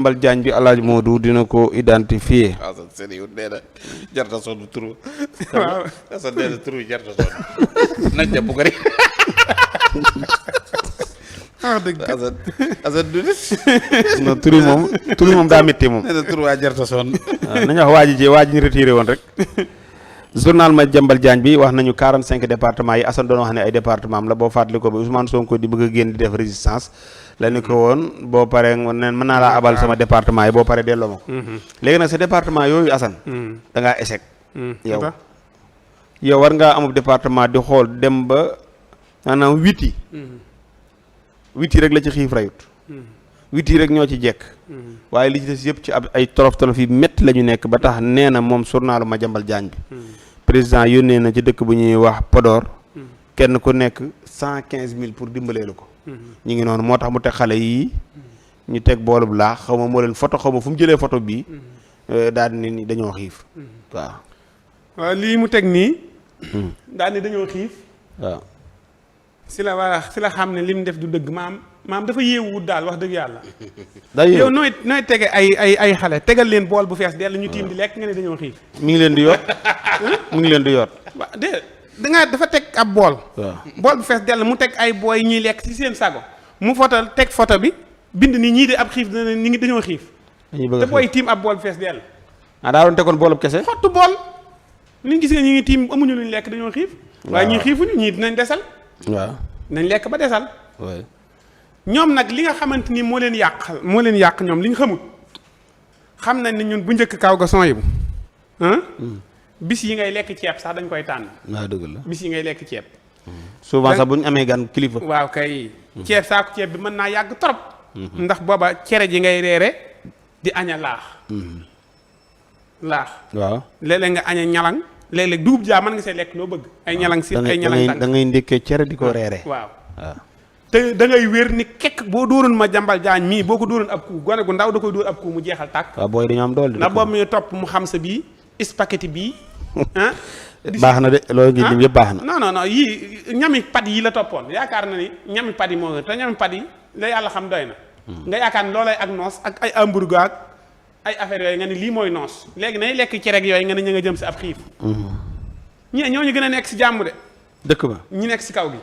Madiambal Diagne bi Alaaji Modou dina ko identifier. Assane Sénégal nee na jarta sonn tur. waaw Assane nee na tur bi jarta sonn. nañ jàpp ko rek. dëgg Assane du nit. non tur yi moom daa métti moom. nee na tur waa jarta sonn. waaw nañu wax waa ji ñu retiré woon rek. journal Madiambal Diagne bi wax nañu 45 départements yi Assane doon wax ne ay département am la boo fàttali ko ba Ousmane Sonko di bëgg a génn di def résistance la ni ko woon boo paree neen mën naa laa abal sama département yi boo paree delloo ma ko. léegi nag sa département yooyu Assane. da ngaa échec. yow war ngaa amub département di xool dem ba maanaam 8 yi. 8 yi rek la ci xiif rayut. 8 yi rek ñoo ci jekk. waaye li ci des yëpp ci ab ay tolof yi métti la ñu nekk ba tax nee na moom journalu Madiambal Diagne bi. président yónnee na ci dëkk bu ñuy wax Podor. kenn ku nekk 115 000 pour dimbalee la ko. ñu ngi noonu moo tax mu teg xale yii. ñu teg boolub laax xaw ma moo leen photo xaw ma fu mu jëlee photo bii. daal di ni dañoo xiif. waaw lii mu teg nii. daal ni dañoo xiif. waaw. si la xam ne li mu def du dëgg maam dafa yeewuwut daal wax dëgg yàlla. yow nooy tege ay xale tegal leen bool bu fees dell ñu tiim di lekk nga ne dañoo xiif. mi ngi leen di yoot mu ngi leen di yoot. waaw dafa teg ab bool. waaw bool bu fees dell mu teg ay booy ñuy lekk ci seen sago mu teg photo bi bind ni ñii de ab xiif dina ñi ngi dañoo xiif. te booy tiim ab bool bu fees dell. daa doon tegoon boolub kese. xottu bool li ñu gis nga ñi ngi tiim amuñu luñ lekk dañoo xiif. waaye ñii xiifuñu ñii dinañ desal. waaw nañ lekk ba desal. ñoom nag li nga xamante ni moo leen yàq ñoom li ñu xamut xam nañ ne ñun bu njëkk kaw ga son yi bu bis yi ngay lekk ceeb sax dañ koy tànn. waaw dëgg la bis yi ngay lekk ceeb. souvent sax bu ñu amee gan kilifa. waaw kay. ceeb saako ceeb bi mën naa yàgg trop. ndax booba cere ji ngay reere di aña laax. waaw léeg-léeg nga aña ñalang léeg-léeg dugub jaa mën nga see lekk loo bëgg. ay ñalang si ay ñalang tànk da ngay ndékkee cere di ko reere. waaw te da ngay wér ni kekk boo dóoroon Madiambal Diagne mii boo ko dóoroon ab coup gone gu ndaw da koy dóor ab coup mu jeexal tàkk. waaw booy dañoo am doole. ndax boobu mi topp mu xam sa bii spaghetti bii. baax na de loolu ngi lim yëpp baax na. non yii ñami pat yi la toppoon yaakaar na ni ñami pat yi moo gën te ñami pat yi la yàlla xam doy na. nga yaakaar ne loolay ak noos ak ay hamburger ak ay affaires yooyu nga ni lii mooy noos léegi nay lekk cere yooyu nga ne ñu nga jëm si ab xiif. ñooñu gën a nekk si jàmm de. dëkk ba ñi nekk si kaw gi.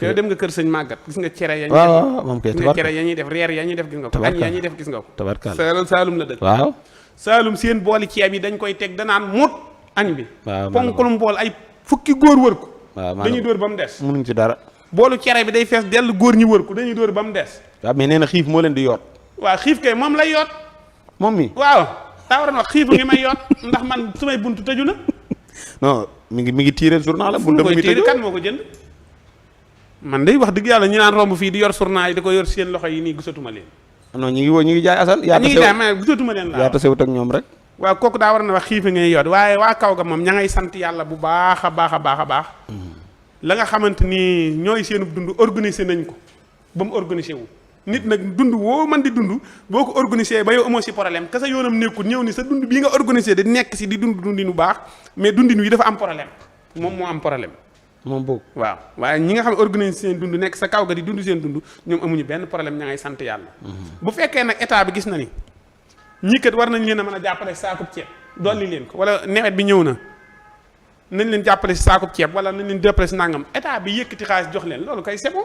yow dem nga kër sëñ màggat gis nga cere ya waaw moom kay tabarka cere ya ñuy def reer ya ñuy def gis nga ko añ ya ñuy def gis nga ko tabarka Saalum la dëkk waaw Saalum seen booli ceeb yi dañ koy teg danaan mut añ bi waaw ponkalum bool ay fukki góor wër ko waaw dañuy dóor ba mu des mënuñ ci dara boolu cere bi day fees dell góor ñi wër ko dañuy dóor ba mu des waaw mais nee na xiif moo leen di yoot waaw xiif kay moom lay yoot moom mi waaw daa waroon wax xiifu ngi may yoot ndax man sumay buntu tëju na non mi ngi tiire journal la buntu mi tëju kan moo ko jënd man day wax dëgg yàlla ñu naan romb fii di yor journal yi di ko yor seen loxo yi nii gisatuma leen. non ñu ngi jaay Assane. ñu ngi jaay ma gisatuma leen laa yaata sewut ak ñoom rek. waaw kooku daa war na wax xiife ngay yoot waaye waa kaw ga moom ña ngay sant yàlla bu baax a baax a baax a baax. la nga xamante ni ñooy seen dund organiser nañ ko ba mu organiser wu. nit nag dund woo man di dund boo ko organiser ba yow amoo si problème que sa yoonam nekkul ñëw ni sa dund bii nga organiser di nekk si di dund dundinu baax mais dundin wi dafa am problème moom moo am problème. moom boog waaw waaye ñi nga xam ne organiser seen dund nekk sa kaw ga di dund seen dund ñoom amuñu benn problème ña ngay sant yàlla. bu fekkee nag état bi gis na ni ñii kat war nañ leen a mën a jàppale si saakub ceeb dolli leen ko wala nawet bi ñëw na nañ leen jàppale si saakub ceeb wala nañ leen jàppale si nangam état bi yëkkati xaalis jox leen loolu kay c'est bon.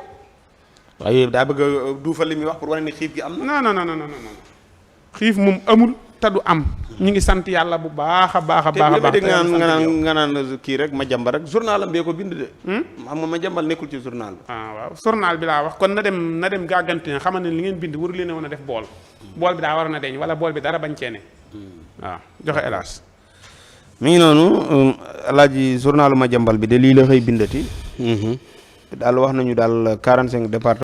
waaye daa bëgg a duufal li muy wax pour wane ni xiif gi am na. non xiif moom amul te du am. ñu ngi sant yàlla bu baax a baax a baax a baax. te nga naan kii rek Madiambal rek journal am bee ko bind de. xam nga Madiambal nekkul ci journal bi. waaw journal bi laa wax kon na dem gàggante ne xamal ne li ngeen bind waru leen a woon a def bool bi daa waroon a deñ wala bool bi dara bañ cee ne waaw joxe hélas. mi ngi noonu alaaji journalu Madiambal bi de lii la xëy bindati. daal wax nañu daal 45 départements.